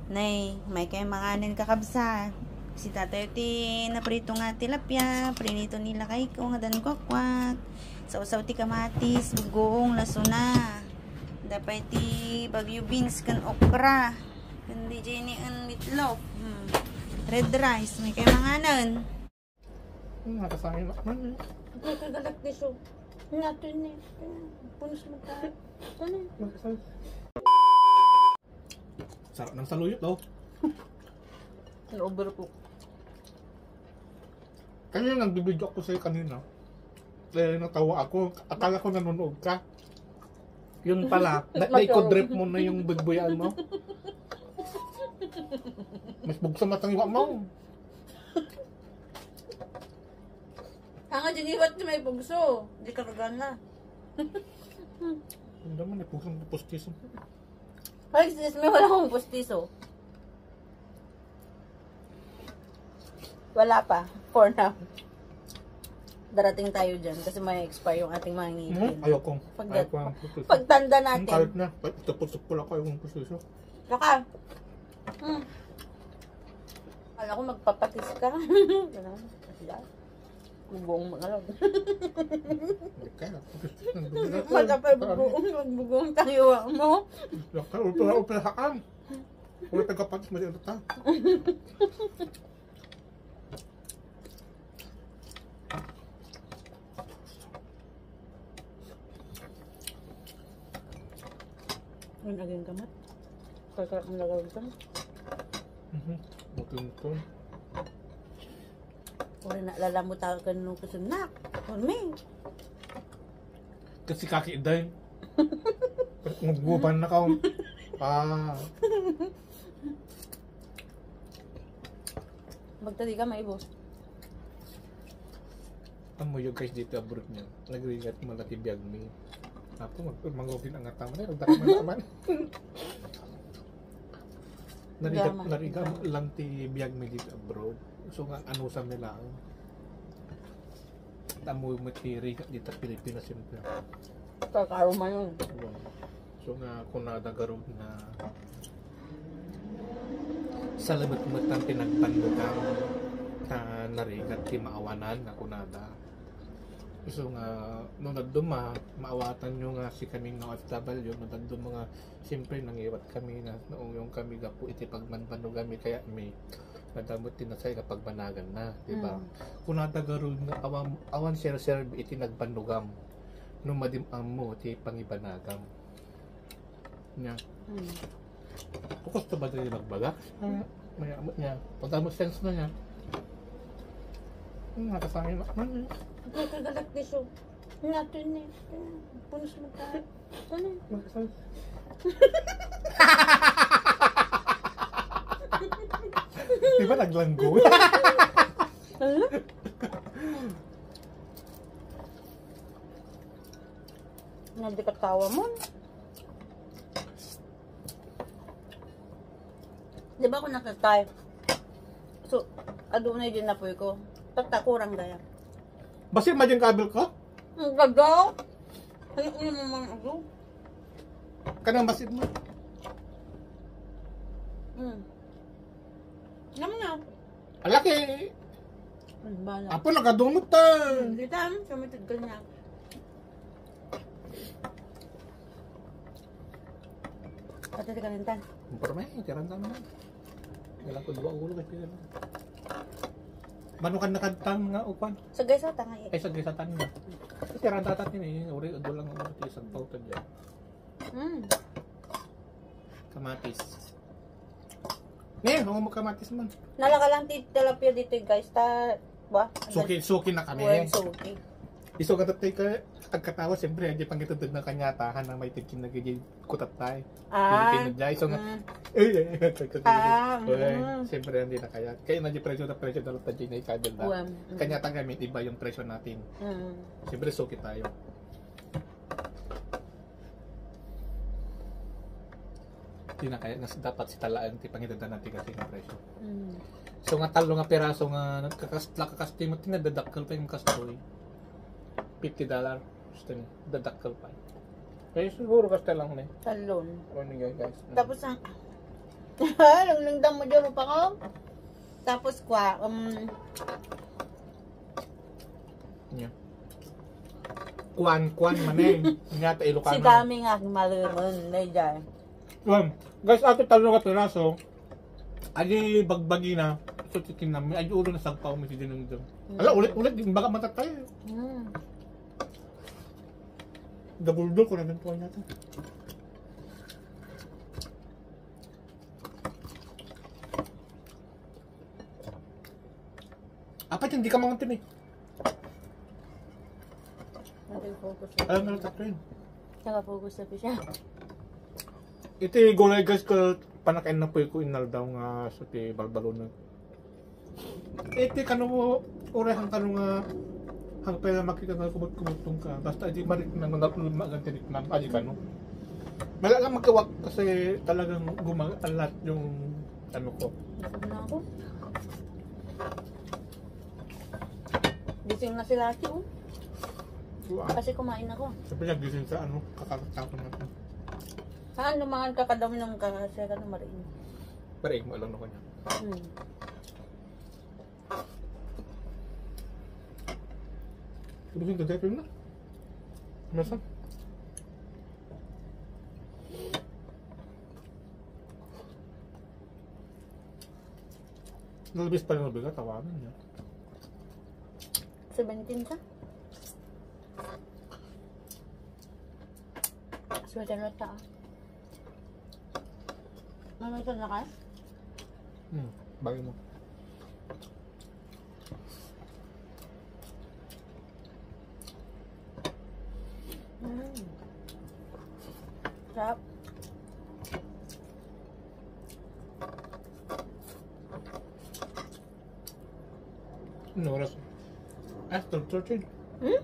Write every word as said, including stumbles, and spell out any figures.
Nay, may kay manganen, kakabsat. Si tatay ti naprito nga tilapia, prinito ni lakayko nga dankuakuak. Sawsaw ti kamatis, bugong, lasuna. Dapay ti Baguio beans ken okra. Ken D J ni en meatloaf. Hmm. Red rice, may kay manganen. Hmm, nakasangin ako man eh. Ito, ito, galak diso. Natin eh. Punos mo tayo. Ano? Nakasangin. Sarap ng saluyot, oh. Na-overcook. Kanina nagbibideo ako sa'yo kanina. Eh, natawa ako. Akala ko nanonood ka. Yun pala, na, Matawa. Naikodrip mo na yung bugbuyan mo. Mas bugso matang iwa mo. Hanga, diniwat ti may pugso. Di karga na. Hindi naman, eh, pugsong pustiso. Ay, excuse me, wala akong pustiso. Wala pa, for now. Darating tayo dyan kasi may expire yung ating mga ngipin. Hmm, ayoko. Pag, Ayoko ang pustiso. Pagtanda Hmm, natin. Kahit na, kahit itapos-tapos ako, ayoko ang pustiso. Baka. Hmm. Kala ko magpapatis ka. Ganun. Buong mga log. Hindi ka. Magkapal buong, magbuong tayo mo. Upla, upla, upla, haan. Wala tagapatis, mali ano ta. Ang aging kamat. Kasarap ng lagawin ka. Mhm. Buti mo to. Uri na, lalamu tao ka nung kusunak. Uri. Kasi kaki, day. Ngubguban na ka. Ah. Magtadi ka, maibos. Amoyo, guys, dito abroad niya. Nagrigat mo na ti biag mi. Apo, mag-, mangugin ang ataman. Eh, nagdakaman naman. Narigat, Gama. Narigat lang ti biag mi dito abroad. So nga, ano sa nila, tamo mo ti rigat dito Pilipinas, siyempre. Kakaro man yun. So nga, kunada garud nga sa labet-metan ti nagbandugam, ta narigat ti maawanan nga kunada. So nga, no nagduma, maawatan nyo nga si kaming nga O F W, no nagduma nga, siyempre, nangiwat kami na naungyong kami gapu iti pagmanbanugami, kaya may nadamot ti nasay nga pagbanagan na, di ba? Mm. Kunada garud nga awan, awan serserbi iti nagbandugam, no madim-am mo ti pangibanagam. Nya. Mm. Kukus to ba diri magbaga? Mm. May amot niya. Pagka mo sense na niya. Hmm, nakasangin ako man eh. Ito, ito, galak diso. Natin eh. Punos mo tayo. Ano? Nakasangin. Di ba naglanggo? Ano? Nagdikatawa mo. Di ba ako nakatay? So, adunay din napoy ko. Tatta, kurang gaya. Basi, madyan kabil ka? Ang gagaw. Ano, ano naman ako? Kanang basit mo? Hmm. Alam mo na. Alaki. Ang bala. Apo, nakadunot ta. Hmm, kita, sumitid ka niya. Pati di kalintan. Pero may, tiranta naman. Kailan ko dua ulo kay pila. Manukan na kadtan nga ukwan. Sa guys, sa tanga eh. Ay, sa guys, sa tanga. Tiranta tatin eh. Uri, dua lang ang uri, isang pauta dyan. Mm. Kamatis. Eh, ako mo kamatis man. Nalaka lang ti tilapia dito, guys. Ta, ba? Suki, suki na kami. Well, suki. Iso ka tatay ka, agkatawa, siyempre, di pang itutod na kanyatahan na may tigkin na gidi kutat tayo. Ah. Pilipino jay, so nga, mm. Eh, eh, eh, eh, eh, ah, eh, mm. Siyempre, hindi na kaya. Kaya na di presyo na presyo na lang tayo na ikadal na. Well, mm. Kanya tayo, may iba yung presyo natin. Mm. Siyempre, suki tayo. Di na kaya, nas-, dapat si talaan ti pangidadan natin kasi nga presyo. Mm. So nga talo nga piraso nga nagkakas-, nakakasti mo, tinadadakkel pa yung kastoy. Fifty dollar. Gusto niya, dadakkel pa. Kaya siguro kasta lang ni. Talon. O, ni guys. Tapos ang Nung nungdam mo dyan, rupa ko. Tapos kwa, um, Nya. Kuan, kuan manen. Nya ta Ilocano. Sigami nga, malumon, may dyan. Kuan. Guys, ato talo nga piraso. Adi bagbagi na. So, chicken na. May adi ulo na sagpaw mo si Dinungdung. Ala, ulit, ulit. Di baka matatay. Mm. Gabuldol ko na ganito natin. Apat, hindi ka mangantin eh. Nag-focus. Alam na natin. Naka-focus na po siya. Iti gulay, guys, ko panakain na po ko inaldaw nga sa ti balbalo na. Iti kano mo uray hang kano nga hang pera makita na kumot-kumot ka. Basta di marik na nalulma ang tinik na adi kano. Wala lang magkawak kasi talagang gumagalat yung ano ko. Busog na ako. Gising na si Lucky, oh. Wow. Kasi kumain ako. Sabi niya gising sa ano, kakatapon natin. Saan naman kakadam ng kakasya ka na mariin? Pero mo alam na ko niya. Hmm. Sabi niya, "Gagawin na." Masa? Nalabis pa rin ang bigat, tawanan niya. Seventeen ka? Sweater na ta, ah. Mama, saan na kayo? Hmm, bagay mo. Mm. Sarap. Ano oras? Ah, twelve thirteen. Hmm?